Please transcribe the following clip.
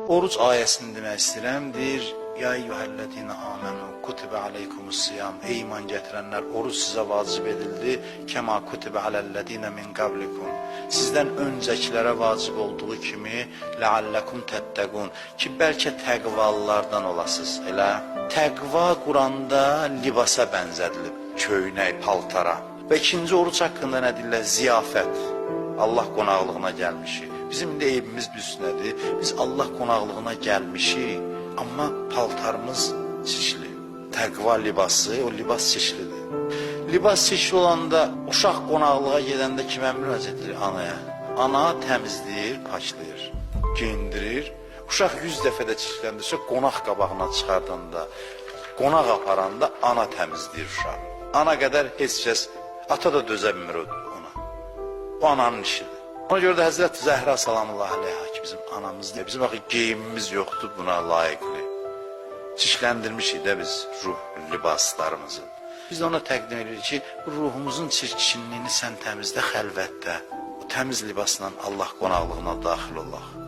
Oruc ayəsini demək istəyirəm. Deyir: Ya eyyuhellezine amenu kutibe aleykumus siyam. Ey iman gətirənlər, oruc sizə vacib edildi. Kema kutibe alellezine min qablikum. Sizdən öncəkilərə vacib olduğu kimi leallekum təttəqun ki, bəlkə təqvalılardan olasınız. Elə təqva Quranda libasa bənzədilib, köynək, paltara. Və ikinci oruc haqqında nə deyirlər? Ziyafət. Allah qonaqlığına gəlmişik. Bizim indi eyibimiz üstünədir. Biz Allah qonaqlığına gəlmişik, amma paltarımız çirkli. Təqva libası, o libas çirklidir. Libas çirkli olanda uşaq qonaqlığa gedəndə kimə müraciət edir? Anaya. Ana təmizləyir, paklayır, geyindirir. Uşaq 100 dəfə də çirkləndirsə, qonaq qabağına çıxardanda, qonaq aparanda ana təmizləyir uşağı. Ana qədər heç kəs, ata da dözə bilmir ona. O ananın işidir. Ona görə də Həzrət Zəhra salamullah əleyha ki, bizim anamızdır. Bizim axı geyimimiz yoxdur buna layiqli. Çirkləndirmişik də biz ruh libaslarımızı. Biz də ona təqdim edirik ki, bu ruhumuzun çirkinliyini sən təmizlə xəlvətdə. O təmiz libasla Allah qonaqlığına daxil olaq.